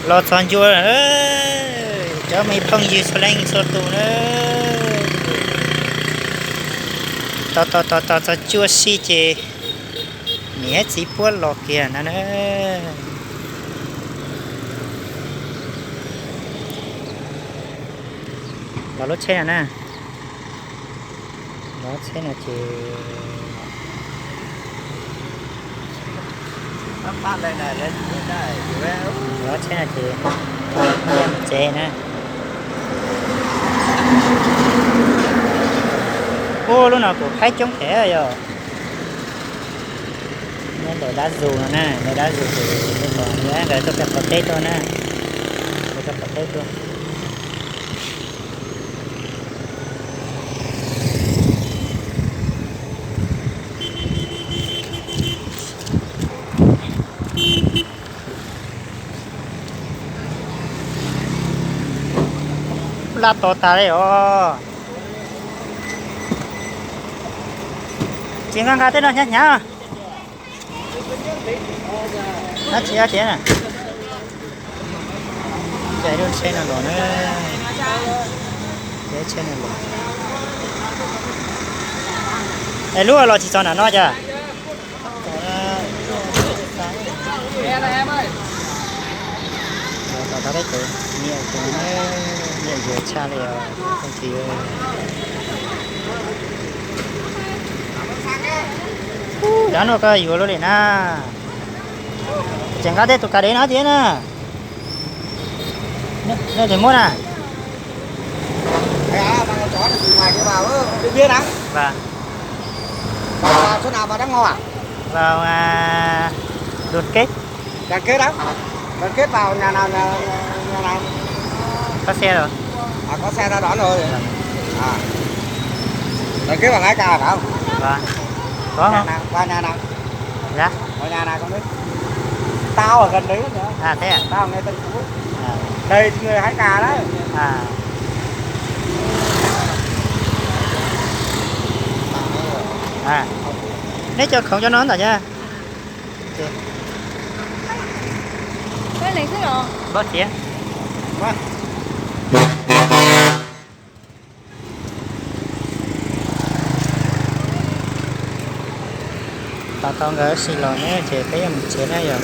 Los txog ncua, cov me phooj ywg txhua leej txhua tus na, tos tos tos tos txog cuaj sij ces niam txiv puab los kiag na na. Los lub tsheb no na, los tsheb no ces, los tsheb no ces tsev na. Ub, lub no kuj phaib coob thiab yog. Nyob ntawm dab zus no na, ntawm dab zus ces nkawd tuaj pem qaum teb tuaj na, nkawd tuaj qaum teb tuaj. Laj tos tas li os. Tsis nqa nqa tej no hnyav hnyav. Dab tsi dab tsi na. Caij lub tsheb no los na. Caij tsheb no los. Es lub los tsis txog nram no cas? Tos tab peb tus niam, niam yuav tshaj li os. Dab no koj yuav luaj li na. Tseem nqa tej tus kas dev no thiab na. Nej tseem muab na. Vas, vas, đoàn kết. Có xe rồi. Có xe ra đón rồi. Đoàn kết bằng lái cà phải không? Có không? Dạ. Ở nhà nào không biết. Tao ở gần đấy nữa. À, thế à? Tao ở ngay Tân Phú. À. Đây người hái cà đấy. À. À. Neb cov khoom cov no ntawm yog. Npawb txiav. Tos tau nkawd ib si los ne ces peb yuav mus tsev na yog.